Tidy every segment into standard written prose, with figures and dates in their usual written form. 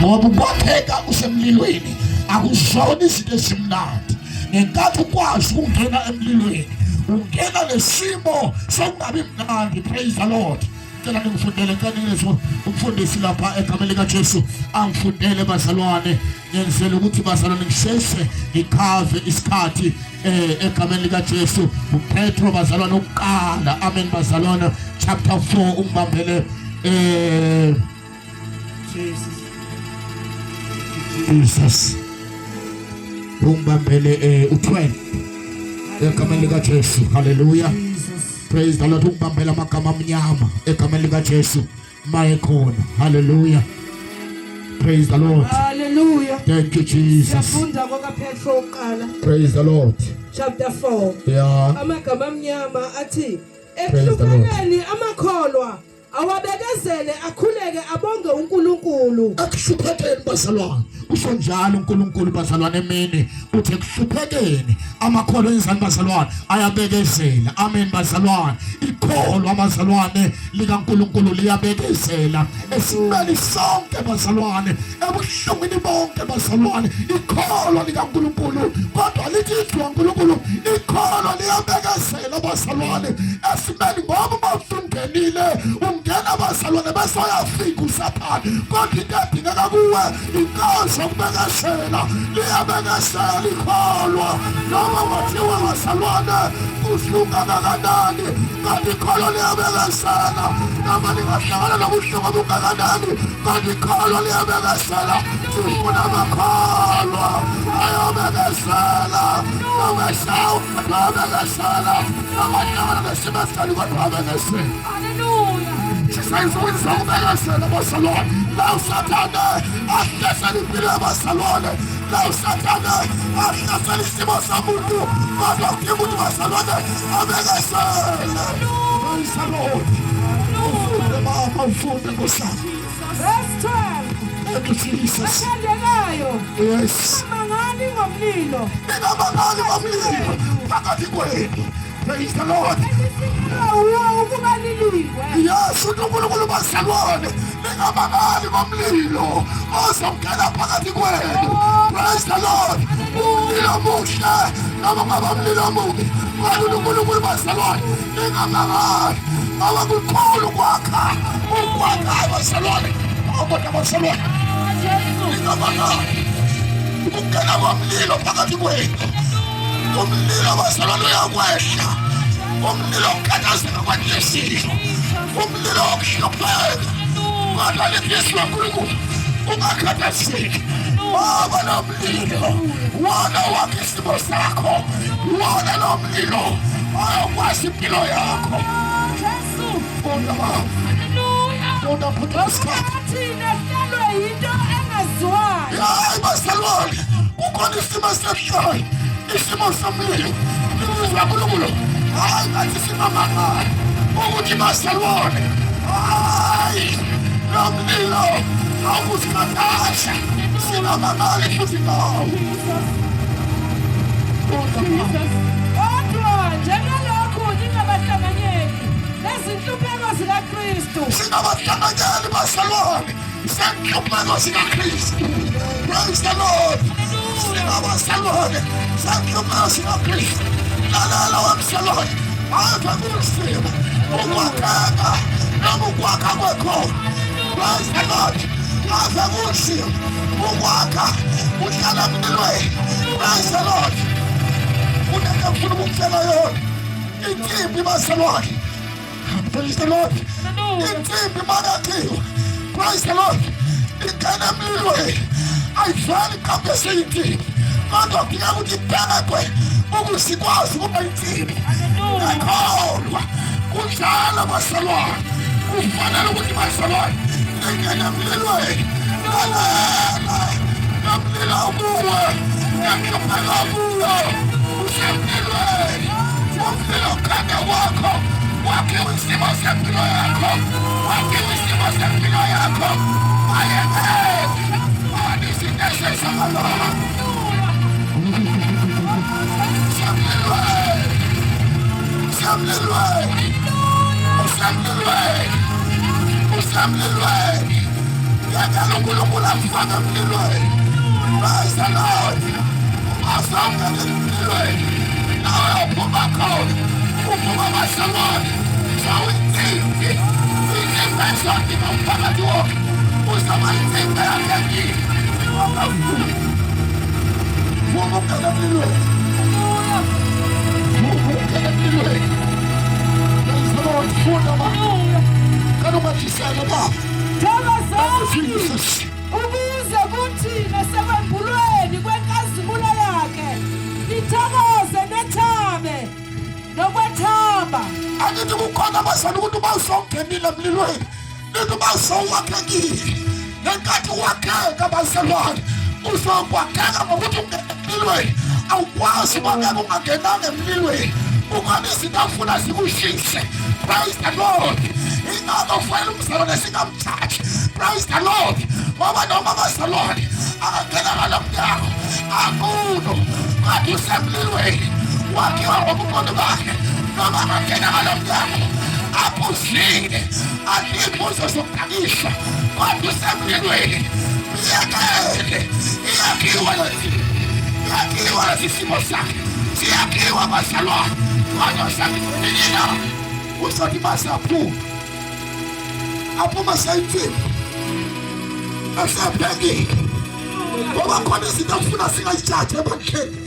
Ngoba ukwakheka usemlilweni akuzona izinto ezimnandi. Ngenkathi ukwazi ukungena emlilweni, ungena nesimo sokungabi mnandi. Praise the Lord. Cela ningifundele, cela ningizwe umfundisi lapha egameni likaJesu angifundele bazalwane, ngenzela ukuthi bazalwane ngisheshe ngikhave isikhathi egameni likaJesu. UPetro bazalwane ukuqala, amen bazalwane, chapter 4 ungibambele Jesus. Jesus ungibambele u12 egameni likaJesu. Hallelujah. Praise the Lord. Ungibambela amagama amnyama egameni likaJesu maye khona. Hallelujah. Praise the Lord. Hallelujah. Thank you Jesus. Siyafunda kokaPetro oqala. Praise the Lord. Chapter 4. Yeah. Amagama amnyama athi Praise the Lord. ekuhluphekeni amakholwa awabekezele akhuleke abonge uNkulunkulu. Ekuhluphekeni bazalwane, usho njalo uNkulunkulu bazalwane emini, uthi ekuhluphekeni amakholwa enzani bazalwane? Ayabekezela. Amen bazalwane. Ikholwa bazalwane likaNkulunkulu liyabekezela esimeni sonke bazalwane, ebuhlungwini bonke bazalwane, ikholwa likaNkulunkulu. Kodwa lithi izwi kaNkulunkulu, ikholwa liyabekezela bazalwane esimeni, ngoba uma usungenile ungena bazalwane bese uyafika usathane. Kodwa into edingeka kuwe inkonzo yokubekezela. Liyabekezela ikholwa noma kwathiwa bazalwane kubuhlungu kangakanani, kanti ikholwa liyabekezela. Noma lingahlangana nobuhlungu obungakanani, kanti ikholwa liyabekezela. Sifuna amakholwa ayobekezela noma eshawa, ayobekezela noma ahlangana nesimo esihlali, kodwa abekezela. Hallelujah. Sisenzukwini zokubekezela bazalwane, la usathane ahlasela impilo yabazalwane, la usathane ahlasela isimo somuntu, kodwa kudinga ukuthi bazalwane abekezele. Praise the Lord. Ufunde mama, ufunde nkosana. Verse 12. Thank you Jesus. Bathandekayo. Yes. Ningamangali ngomlilo. Ningamangali ngomlilo phakathi kwenu. Praise the Lord. Uwo ukuba nilingwe. Yes, uNkulunkulu bazalwane, ningamangali ngomlilo ozongena phakathi kwenu. Praise the Lord. Umlilo muhle noma ungaba umlilo omubi, kodwa uNkulunkulu bazalwane, ningamangali ngoba kukhulu kwakha, ukwakha bazalwane, kodwa bazalwane ningamangali ukungena komlilo phakathi kwenu. Umlilo bazalwane uyakwehla, umlilo wokukhathazeka kwenhliziyo, umlilo wokuhlupheka, kodwa liphisi kaNkulunkulu ungakhathazeki. Baba lo mlilo wona wakhe isimo sakho, wona lo mlilo ayokwazi impilo yakho. Funda baba, funda phutha isikhathi. Thina hlalwe yinto engaziwayo. Hayi bazalwane, kukhona isimo esehlayo, isimo somlilo. Ilizwi laNkulunkulu hayi ngathi singamangala ukuthi bazalwane, hayi lo mlilo awukusikhathaza, singamangali futhi ngawo. Kodwa njengalokhu ningabahlanganyeli nezinhlupheko zikaKristu. Singabahlanganyeli bazalwane senhlupheko zikaKristu. Praise the Lord. Singabazalwane senhlupheko zikaKristu. Lalela wemzalwane, ave kunzima ukwakheka noma ukwakha kwekhona. Praise the Lord. Ave kunzima ukwakha, uhlala emlilweni. Praise the Lord. Kunento engifuna ukukutshela yona, insimbi bazalwane. Praise the Lord. Insimbi makakhiwe. Praise the Lord. Ingena emlilweni. Ayiveli iqhamuke seyinsimbi. Kodwa kudingeka ukuthi ibhekwe ukuze ikwazi ukuba insimbi. Ngakholwa. Kunjalo bazalwane. Kufanele ukuthi bazalwane ingene emlilweni. Lalela. Nomlilo kuwe. Nenhlupheko kuwe. Usemlilweni. Umlilo khanda wakho. Wakhiwe isimo sempilo yakho. Wakhiwe isimo sempilo yakho. Ayeke. Bona izinto ezenzakalayo. Usemlilweni. Usemlilweni. Usemlilweni. Usemlilweni. Yekela uNkulunkulu akufake emlilweni. Praise the Lord. Ungazongena emlilweni. Nawe uphuma khona. Uphuma bazalwane. Sawinsimbi. Insimbi esodinga umphakathi wonke. Uzama insimbi yakhekile. Ungavumi. Vuma ukungena emlilweni. Vuma ukungena emlilweni. Praise the Lord. Funda ma. Kana ungashisela baba. Thokozani Jesus. ukuze kuthi nasekwembulweni kwenkazimulo yakhe nithokoze nethabe nokwethaba. Angithi kukhona abazali ukuthi bazongenile emlilweni nithi bazowakhekile ngenkathi wakheka bazalwane uzokwakheka ngokuthi ungene emlilweni awukwazi ukwakeka ungangenanga emlilweni kukhona izinto afuna zikushise. Praise the Lord. Ingakho kufanele umzalwane singamthathi. Praise the Lord. Ngoba noma abazalwane akangena ngalo mnyango akuno kade usemlilweni wakhiwa ngobuqondo bakhe noma akangena ngalo mnyango aphuzile adle iphuzo sokudakiswa kodwa usemlilweni. Iyakele iyakhiwa lesi iyakhiwa lesi simo sakhe siyakhiwa bazalwane kodwa sakhiwa uzothi masaphuma aphuma sayimfini asaphekile ngoba khona izinto afuna singayithathi ebandleni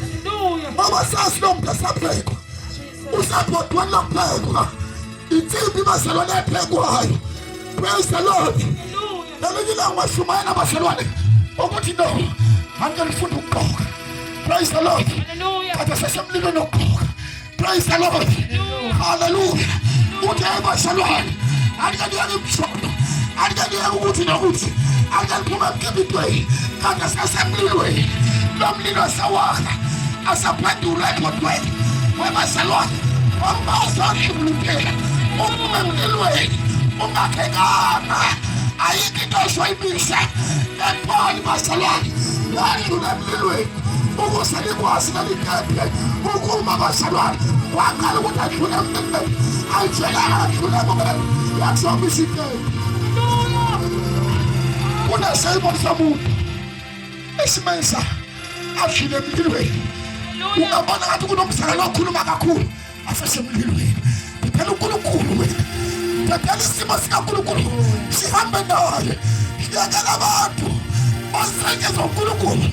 ngoba sazi lo muntu asaphekwa usebhodweni lokuphekwa insimbi bazalwane ephekwayo. Praise the Lord. Ngelinye ilanga washumayela bazalwane ukuthi no angeke ngifunda ukugqoka. Praise the Lord. Kade sesemlilweni wokugqoka. Praise the Lord. Hallelujah. Uthi bazalwane angeke ngiyeke imshono angeke ngiyeke ukuthi nokuthi angeke ngiphume emkipitweni kade sesemlilweni lo mlilo sawakha asaphendula ebhodweni webazalwane wambazohlulukela uphume emlilweni ungakhekanga ayikho into ozoyibisa epholi bazalwane wadlula emlilweni ukuze likwazi leli ukuma bazalwane waqala ukuthi adlule emlilweni ayitshelanga adlule emlilweni yakuzombisa itembe kunesimo somuntu esimenza adlule emlilweni. Ungabona ngathi kunomzalwane okhuluma kakhulu asesemlilweni. Phela uNkulunkulu wena, phela isimo sikaNkulunkulu sihambe naye. Yekela abantu basetyenzwa uNkulunkulu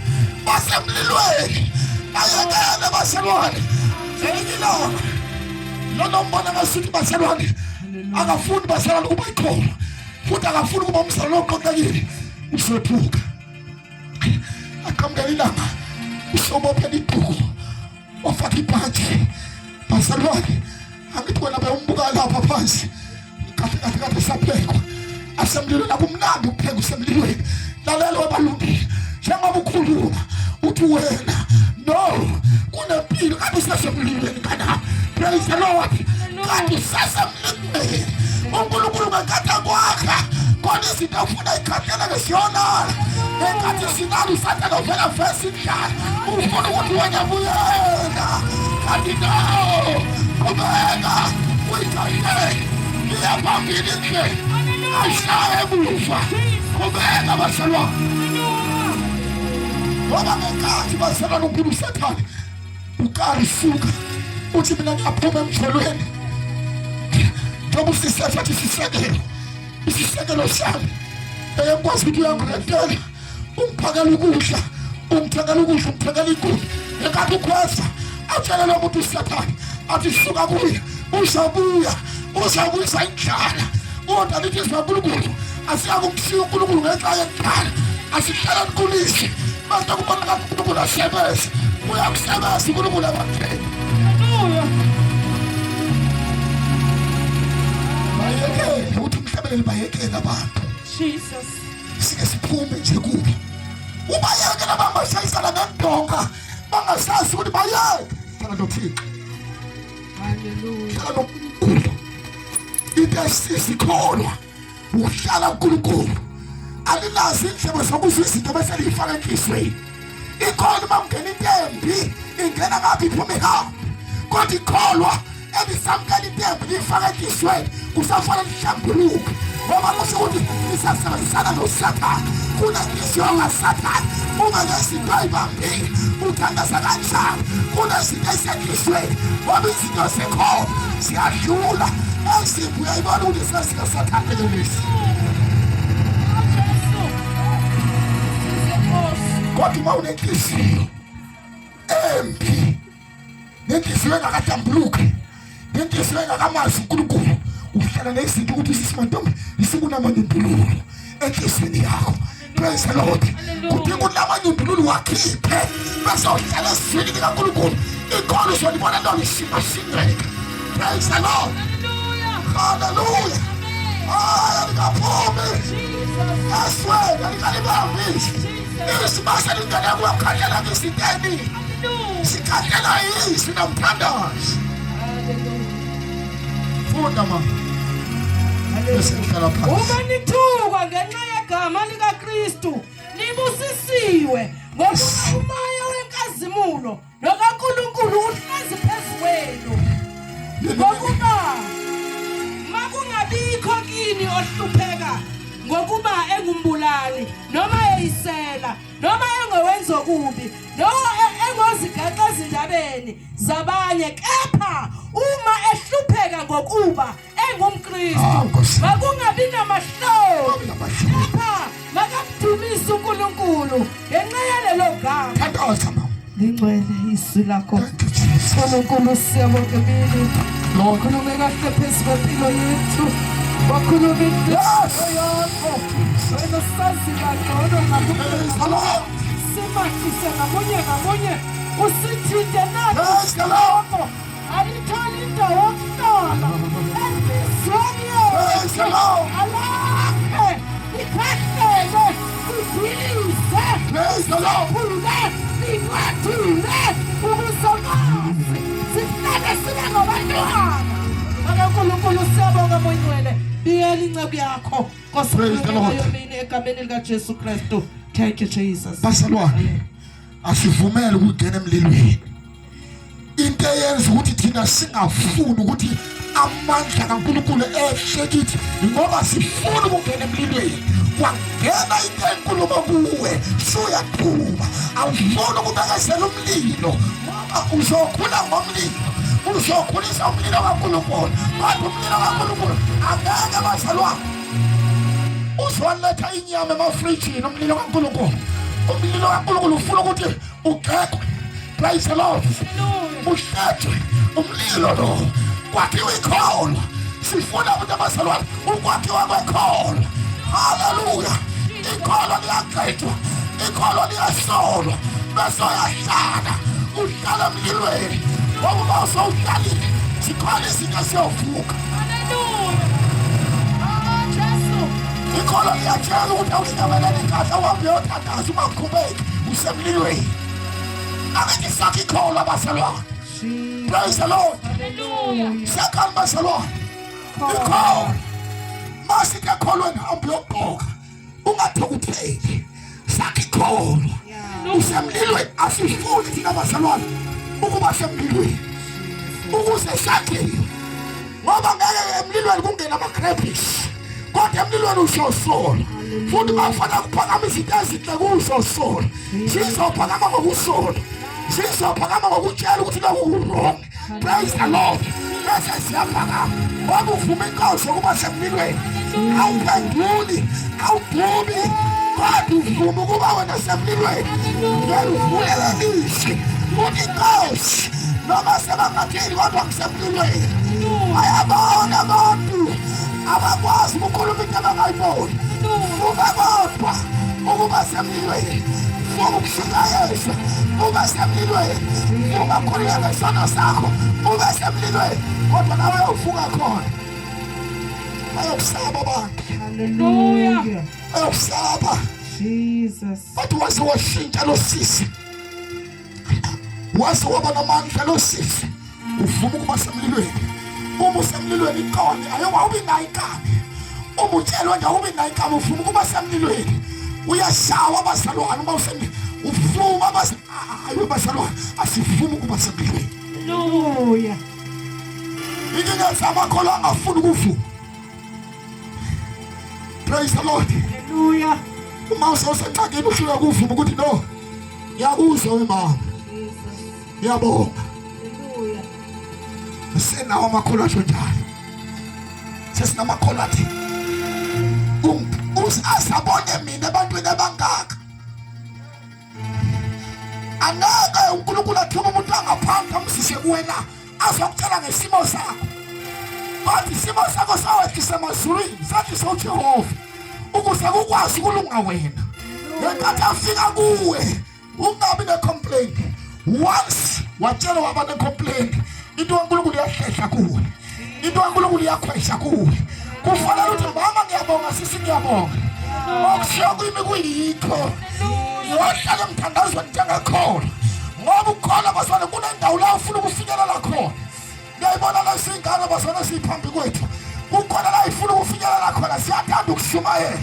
basemlilweni, bayekele bazalwane. Ngelinye ilanga lona umbona ngasuthi bazalwane akafuni bazalwane ukuba ikhona futhi akafuni ukuba umzalwane oqoqekile usephuka aqhamukela ilanga usobophela iduku wafaka ibhantshi bazalwane angithi wena bewumbuka lapha phansi kahle kahle kade saphekwa asemlilweni akumnandi ukupheka usemlilweni lalela wabalungile njengoba ukhuluma uthi wena no kunempilo kade usesemlilweni kana. Praise the Lord. Kade usesemlilweni uNkulunkulu ngenkathi akwakha khona izinto afuna ikhahleleke siyonala ngenkathi sinalo usathane uvela vesi indlala ufuna ukuthi wena buyela kanti no qhubeka uyijayele iya phambili indlela ayishaye emuva qhubeka bazalwane ngoba ngenkathi bazalwane ukhulu usathane uqala usuka uthi mina ngiyaphuma emjolweni njengoba usisefa athi isisekelo isisekelo sami eyengikwazi ukuthi uyangirentela ungiphakela ukudla ungithengela ukudla ungithengela inkuni ngenkathi ukhweza atshele lo muntu usathane athi suka kuye uzobuya uzobuyisa indlala kodwa lithi izwi kaNkulunkulu asiyakumshiya uNkulunkulu ngenxa yendlala asihlala nikhulise bese kubonakala uNkulunkulu asebenze uyakusebenza uNkulunkulu ebandleni. Bayekele ukuthi umhlabeleli bayekele abantu. Jesus. Sike siphume nje kubo. Ubayeke laba bashayisana ngendonga bangasazi ukuthi bayeke. Hlala noThixo. Hallelujah. Hlala noNkulunkulu. Into esisikholwa ukuhlala uNkulunkulu. Alinazi indlebe zokuzwa izinto bese liyifaka enhliziyweni. Ikhona uma kungena into embi ingena ngaphi iphume ihambe. Kodwa ikholwa elisamukela into embi liyifaka enhliziyweni kusafanele lihlambuluke. Ngoba kusho ukuthi nisasebenzisana noSathane. Kunenhliziyo kaSathane. Uma lezinto ayibambile, uthandaza kanjani? Kunezinto ezisenhliziyweni ngoba izinto zikhona ziyadlula. Ezimbi uyayibona ukuthi sesikaSathane lesi. Kodwa uma unenhliziyo embi nenhliziyo engakadambuluki nenhliziyo engakamazi uNkulunkulu uhlala nezinto ukuthi sisimantombi isikunamanyundululu enhliziyweni yakho. Praise the Lord. Kudinga ukuthi lamanyundululu wakhiphe bese uhlala ezwini likaNkulunkulu. Ikhona uzolibona lona ishingashinqeka. Praise the Lord. Hallelujah. Hayi likaphumi. Eswele likalibambi. Isibasa lingene kuwe khandlela ngezinto eningi. Sikhandlela izwi nomthandazo. Funda mama. Bese ngihlala phansi. Uma nithukwa ngenxa yegama likaKristu, nibusisiwe ngokuba umoya wenkazimulo nokaNkulunkulu uhlezi phezu kwenu. Ngokuba makungabikho kini ohlupheka ngokuba engumbulali noma eyisela noma engowenza okubi noma engozigaxa ezindabeni zabanye, kepha uma ehlupheka ngokuba engumKristu Ah, Nkosi. makungabi namahloni, Makungabi namahloni. kepha makamdumise uNkulunkulu ngenxa yalelo gama. Thandaza mama. Lingcwele izwi lakho Thank you Jesus. Nkulunkulu, siyabonga emini. Lord. Khulume kahle phezu kwempilo yethu, wakhuluma inhliziyo yakho, wena sazi kangcono Praise the Lord. simathise ngamunye ngamunye, usithinte Praise the Lord. Alitholi indawo yokuhlala enhliziyweni Praise the Lord. Alakhe ikhahlele sidilize Praise the Lord. siphule sinqathule ukuze sihlale sibe ngabantwana bakaNkulunkulu. Siyabonga Moyingcwele, biyela inceku yakho Nkosi. Praise the Lord. Yomini egameni likaJesu Kristu. Thank you Jesus. Bazalwane, asivumele ukungena emlilweni. Into eyenza ukuthi thina singafuni ukuthi amandla kaNkulunkulu ehle kithi ngoba sifuna ukungena emlilweni. Kwangena into enkulumo kuwe, suyaqhuba. Awufuni ukubekezela umlilo ngoba uzokhula ngomlilo. Uzokhulisa umlilo kaNkulunkulu. Kodwa umlilo kaNkulunkulu angeke bazalwane uzoletha inyama emafrijini. Umlilo kaNkulunkulu, umlilo kaNkulunkulu ufuna ukuthi ugxekwe. Praise the Lord. Uhlatshwe umlilo lo, kwakhiwe ikholwa. Sifuna ukuthi abazalwane ukwakhiwa kwekholwa. Haleluya. Ikholwa liyagxekwa, ikholwa liyasolwa, bese uyahlala, uhlala emlilweni ngoba uma usewuhlalile zikhona izinto ziyovuka. Ikholwa liyatshela ukuthi awuhlabeleli kahle, uhambe uyothandaza, ungaqhubeki usemlilweni. Angithi sakhe ikholwa bazalwane. Praise the Lord. Sakhani bazalwane, ikholwa masithi ekholweni hamba uyogqoka, ungathukutheli, sakhe ikholwa usemlilweni. Asifuni thina bazalwane ukuba semlilweni ukuze sakhiwe, ngoba ngeke emlilweni kungena ama-crabs, kodwa emlilweni usosola futhi bafana kuphakama izinto ezinhle kusosola. Sizophakama ngokusola, sizophakama ngokutshela ukuthi lokhu ku-wrong. Praise the Lord. Bese siyaphakama ngoba uvuma inkosi ukuba semlilweni. Awuphenduli, awuphumi, kodwa uvuma ukuba wena semlilweni. Ngeke uvulele izwi uthi inkosi noma sebangathini, kodwa ngisemlilweni. Bayabona abantu abakwazi ukukhuluma into abangayiboni. Vuka kodwa ukuba semlilweni, vuka ukushumayezwa ube semlilweni, vuka khululeka ngesono sakho ube semlilweni, kodwa nawe uyovuka khona. Bayokusaba abantu. Hallelujah. Bayokusaba. Jesus. Bathi waze washintsha lo sisi, waze waba namandla lo sisi, uvuma ukuba semlilweni. Uma usemlilweni iqonde ayowawubi nayo ikani, uma utshelwe nje awubi nayo ikani. Uvuma ukuba semlilweni, uyashawa abazalwane. Uma usemlilweni uvuma ayo bazalwane, asivuma ukuba semlilweni. Hallelujah. Inkinga zamakholwa angafuni ukuvuma. Praise the Lord. Hallelujah. Uma usesexakeni uhluleka ukuvuma ukuthi no. Ngiyakuzwa wemama. Ngiyabonga. Hallelujah. Senawo amakholwa asho njalo. Sesinamakholwa athi asabone mina ebantwini abangaka. Angeke uNkulunkulu athume umuntu angaphandle amsise kuwena azokutshela ngesimo sakho. Kodwa isimo sakho sawehlisa emazulwini sahlisa uJehova ukuze kukwazi ukulunga wena. Ngenkathi afika kuwe ungabi ne-complaint. Once watshela waba ne-complaint, into kaNkulunkulu iyahlehla kuwe, into kaNkulunkulu iyakhwesha kuwe. Kufanele ukuthi mama ngiyabonga, sisi ngiyabonga, okushiyo kimi kuyikho. Ngiyohlala emthandazweni njengekholwa, ngoba ukukholwa bazwane kunendawo la ufuna ukufinyelela khona. Ngiyayibona lezi ngane bazwane siphambi kwethu, kukhona la ifuna ukufinyelela khona. Siyathanda ukushumayela,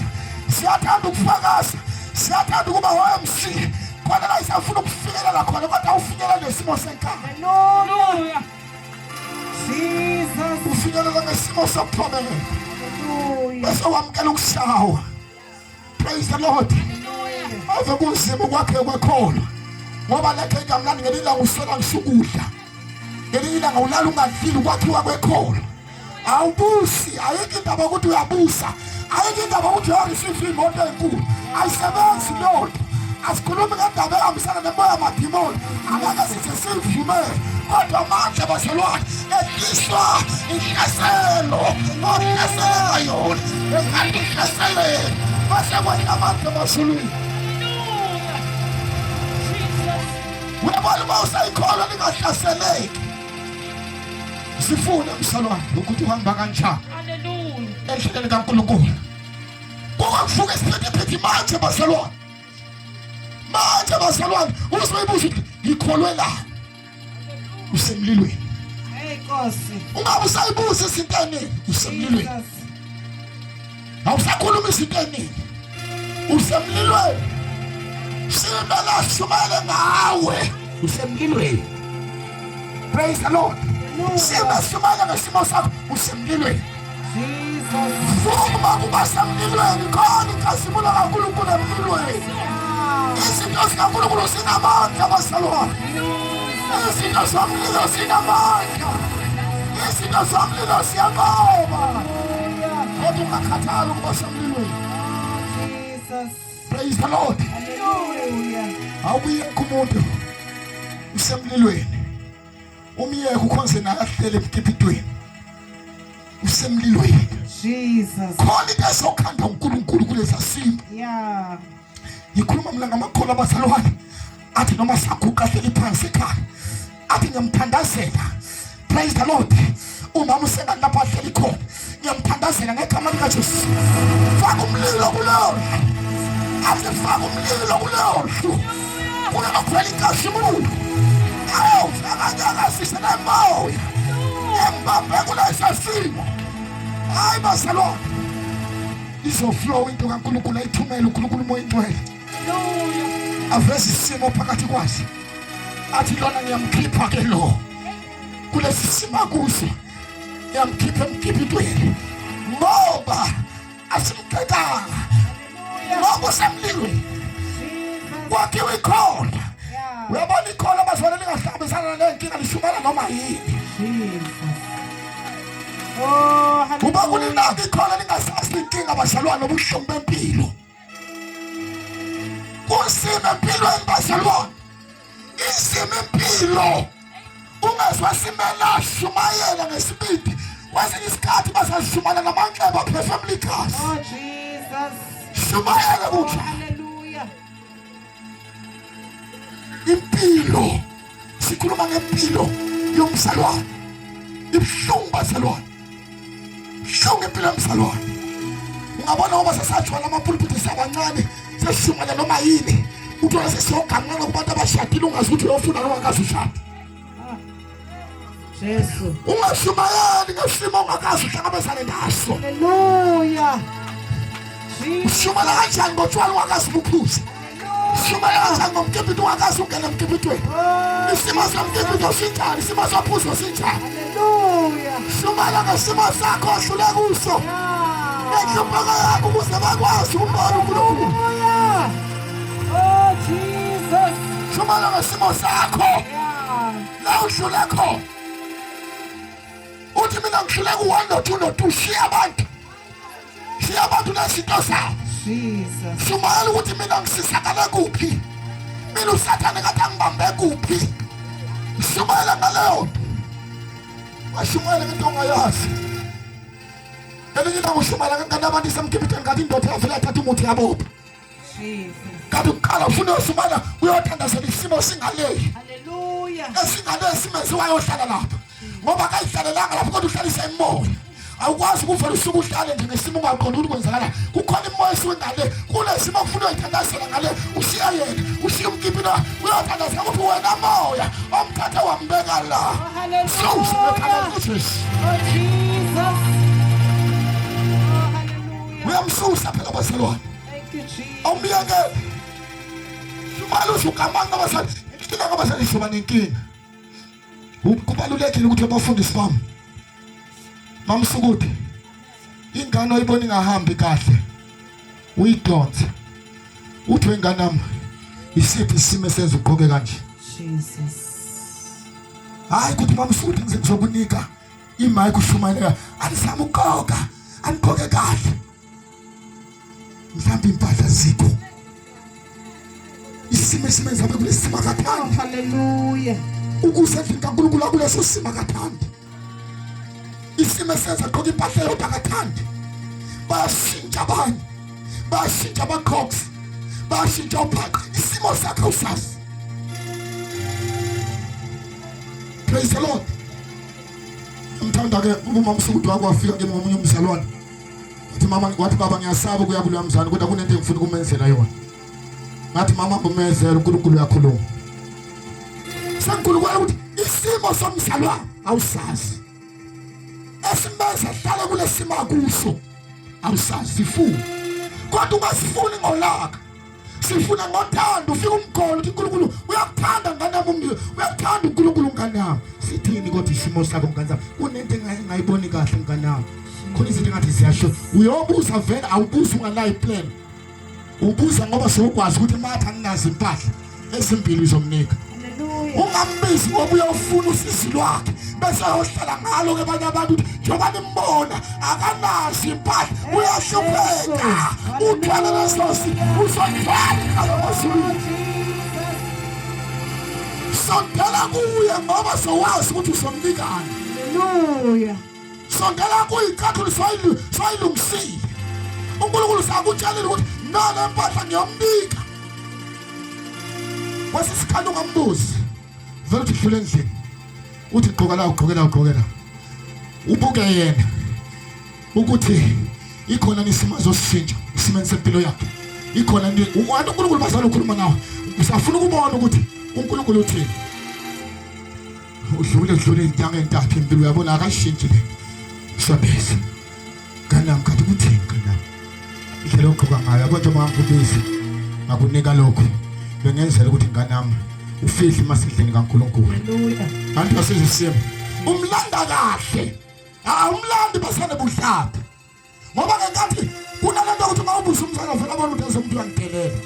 siyathanda ukufakaza, siyathanda ukuba o-MC, khona la isafuna ukufinyelela khona, kodwa awufinyelela nesimo senkani. Hallelujah. Jesus. Ufinyelela ngesimo sokuthobeka. Hallelujah. Bese wamukela ukushawa. Praise the Lord. Ave kunzima ukwakhe kwekholwa, ngoba lekho ikamnandi. Ngelinye ilanga uswela ngisho ukudla, ngelinye ilanga ulala ungadlile. Ukwakhiwa kwekholwa awubusi, ayikho indaba ukuthi uyabusa, ayikho indaba ukuthi uyareceive imoto enkulu, ayisebenzi leyo nto. Asikhulumi ngendaba ehambisana nemoya amadimoni, angeke size siyivumele, kodwa manje bazalwane ehliswa inhlaselo ohlaselela yona engathi ihlaselele base kwehla amandla emazulwini. Uyabona, uma usayikholwa lingahlaseleki, sifune msalwane ukuthi uhamba kanjani endleleni kaNkulunkulu. Kukakuvuka isiphithiphithi manje bazalwane, manje bazalwane uzoyibuza ukuthi ngikholwelani, usemlilweni. Hey Nkosi. Ungabe usayibuza izinto eningi, usemlilweni. Jesus. Awusakhuluma izinto eningi, usemlilweni. Simela shumele ngawe, usemlilweni. Praise the Lord. Sima shumele ngesimo sakho, usemlilweni. Jesus. Vuma kuba semlilweni, khona inkazimulo kaNkulunkulu emlilweni. Izinto zikaNkulunkulu zinamandla bazalwane, izinto zomlilo zinamandla, izinto zomlilo ziyababa, kodwa ungakhathali ukuba semlilweni. Jesus. Praise the Lord. Hallelujah. Awuyekho umuntu usemlilweni, umyeke ukhonze naye ahlele emkipitweni, usemlilweni. Jesus. Khona into ezokhanda uNkulunkulu kuleza simo. Ngikhuluma mina ngamakholwa abazalwane athi noma saguqa ahleli phansi ekhaya athi ngiyamthandazela. Praise the Lord. Umama usengani lapho ahleli khona, ngiyamthandazela ngegama likaJesu, faka umlilo kuleyo, athi faka umlilo kuleyo ndlu, kunokuphela inkazimulo. Awu, akanyakazise nemoya embambe kulesa simo. Hayi bazalwane, izoflow into kaNkulunkulu ayithumele uNkulunkulu uMoya Ingcwele aveze isimo phakathi kwaso, athi lona ngiyamkhipha ke lo kulesi simo akuso, ngiyamkhipha emkipitweni ngoba asimqedanga, ngoba usemlilweni kwakhiwa ikhona. Uyabona ikhona abazwane lingahlangabezana nenkinga, lishumela noma yini. Jesus. Oh, Kuba hallelujah. kulinaka ikhona lingasazi inkinga bazalwane, ubuhlungu bempilo kusima empilweni bazalwane, isima impilo ungezwa simela shumayela ngesibindi. Kwesinye isikhathi basashumayela namanxeba aphefumula igazi. Oh, Jesus. Shumayela Oh, kuthi hallelujah. Impilo, sikhuluma ngempilo yomzalwane, ibuhlungu bazalwane, buhlungu impilo yomzalwane. Ungabona ngoba sesajwayela amapulpiti sabancane, sesishumela noma yini, uthola sesiyoganqana kubantu abashadile, ungazi ukuthi uyofuna noma ungazi ushada. Jesu. Ungashumayeli ngesimo ongakazi uhlangabezane naso. Hallelujah. Jesus. Ushumayela kanjani ngotshwala ungakazi ubuphuze? Shumayela kanjani ngomkipito ungakazi ungena emkipitweni? Oh, Isimo somkipito sinjani? Isimo sophuzo sinjani? Hallelujah. Shumayela ngesimo sakho ohlule kuso. Yeah. Ngenhlupheko yakho ukuze bakwazi ukumbona uNkulunkulu. Hallelujah. Oh Jesus. Shumayela ngesimo sakho. Yeah. La udlule khona. Uthi mina ngidlule ku-1 no-2 no-2 shiya abantu. Shiya abantu nezinto zabo. Jesus. Shumayela ukuthi mina ngisizakale kuphi. Mina uSathane kade angibambe kuphi. Shumayela ngaleyo nto. Washumayela ngento ongayazi. Elinye ilanga ushumayela ngengane abantu isemgibidweni ngathi indoda yavele yathatha umuthi yabopha. Jesus. Kanti uqala ufuna uyoshumayela uyothandazela isimo singaleyi. Hallelujah. Esingale simenze wayohlala lapha. Ngoba akayihlalelanga lapho kodwa uhlalisa imoya. Awukwazi ukuvela usuke uhlale nje ngesimo ungaqondi ukuthi kwenzakala. Kukhona imoya esuke ngale kulesimo okufuna uyithandazela ngale ushiya yena ushiya umkipina uyothandazela ukuthi wena moya omthathe wambeka la. Oh, hallelujah. Susa ngegama likaJesu. Oh Jesus. Oh hallelujah. Uyamsusa phela bazalwane. Thank you Jesus. Awumyekele. Shumayela usugamanga abazali. Inkinga ngabazali sizoba nenkinga. Kubalulekile ukuthi abafundisi bami mamsukude ingane oyibona ingahambi kahle uyidonse uthi wengane yami isiphi isimo esenza ugqoke kanje. Jesus. Hayi ukuthi mamsukude ngize ngizokunika imic ushumayela anisama ukugqoka anigqoke kahle mhlawumbe impahla zikho isimo esimenza abe kulesi simo akathandi. Oh, haleluya. Ukuze endlini kaNkulunkulu akuleso simo akathandi. Isimo esenza agqoke impahla eyodwa akathandi. Bayashintsha abanye, bayashintsha ama-crocs, bayashintsha uphaqa. Isimo sakhe awusazi. Praise the Lord. Ngimthanda ke uma umsukudu wakho wafika kimi ngomunye umzalwane. Wathi mama, wathi baba ngiyasaba ukuya kuloya mzali kodwa kunento engifuna ukumenzela yona. Ngathi mama umenzela uNkulunkulu uyakhuluma. Sengikhuluma ukuthi isimo somzalwane awusazi. Esimenza hlale kulesimo akuso awusazi sifuna. Kodwa ungasifuni ngolaka. Sifuna ngothando ufika umgolo uthi uNkulunkulu uyakuthanda ngane yami uyakuthanda uNkulunkulu ngane yami. Sithini kodwa isimo sakho ngane yami? Kunento engayiboni kahle ngane yami. Khona izinto engathi ziyasho. Uyobuza vele awubuzi unganayo plan. Ubuza ngoba sewukwazi ukuthi matha anginazo impahla ezimbili uzomnika. Ungambizi ngoba uyofuna usizi lwakhe bese uyohlala ngalo ke abanye abantu ukuthi njengoba nimbona akanazo impahla uyahlupheka uthwala leso uzothwala ngalo Sondela kuye ngoba sowazi ukuthi uzomnikani. Haleluya. Sondela kuye icathulo soyilungisile. uNkulunkulu sakutshelile ukuthi nale mpahla ngiyomnika. Kwesi sikhathi ungambuzi. Vele uthi dlula endlini. Uthi gqoka la ugqoke la ugqoke la. Ubuke yena ukuthi ikhona isimo azosishintsha isimeni sempilo yakhe. Ikhona uNkulunkulu uNkulunkulu bazala ukhuluma nawe. Usafuna ukubona ukuthi uNkulunkulu uthini. Udlule udlule inyanga entathu impilo uyabona akashintshi le. Sabese. Kanami khathi kuthini kanami. Indlela ogqoka ngayo yabo njengoba ngikubiza ngakunika lokho bengenzela ukuthi ngane yami ufihle masidleni kaNkulunkulu. Haleluya. Bantu basizisimo. Umlanda kahle. Awumlandi basane budlaphi. Ngoba ngenkathi kunalento ukuthi uma ubuza umzala vele abona ukuthi ezomuntu uyangidelela.